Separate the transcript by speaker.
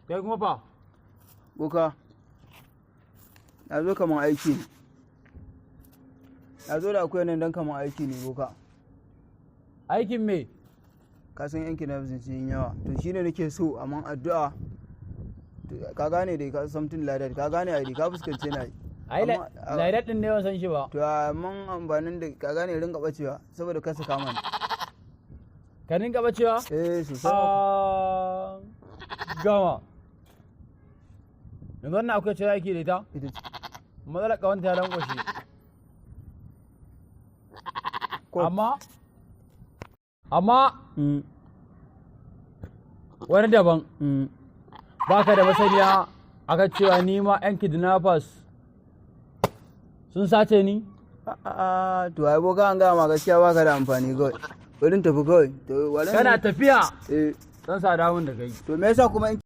Speaker 1: Kai kuma fa?
Speaker 2: Boka, na zo kaman aiki ne. Na zo da akuyan nan don kaman aiki ne, boka.
Speaker 1: Aikin me?
Speaker 2: Ka san yanki na sun yi yawa. To shine nake so amma addu'a. To, ka gane dai, ka something like that. Ka gane ai, ka fuskance na.
Speaker 1: Ai like din ne ban san shi ba.
Speaker 2: To amma amfanin da ka gane ringa bacewa saboda kasa kama ni.
Speaker 1: Ka ringa bacewa?
Speaker 2: Eh, sosai ma.
Speaker 1: Ah, gama. Yanzu wannan akwai cewa aiki da ita?
Speaker 2: Ita ce.
Speaker 1: Matsalar kawanta ya lankwashe. Amma wani daban baka da masaniya akan cewa ni ma 'yan kidnappers sun sace ni.
Speaker 2: A'a, to ai boka, an gama gaskiya, baka da amfani kawai. Bari in tafi kawai. To
Speaker 1: Kana tafiya
Speaker 2: eh
Speaker 1: zan sa damun da kai.
Speaker 2: To me yasa kuma in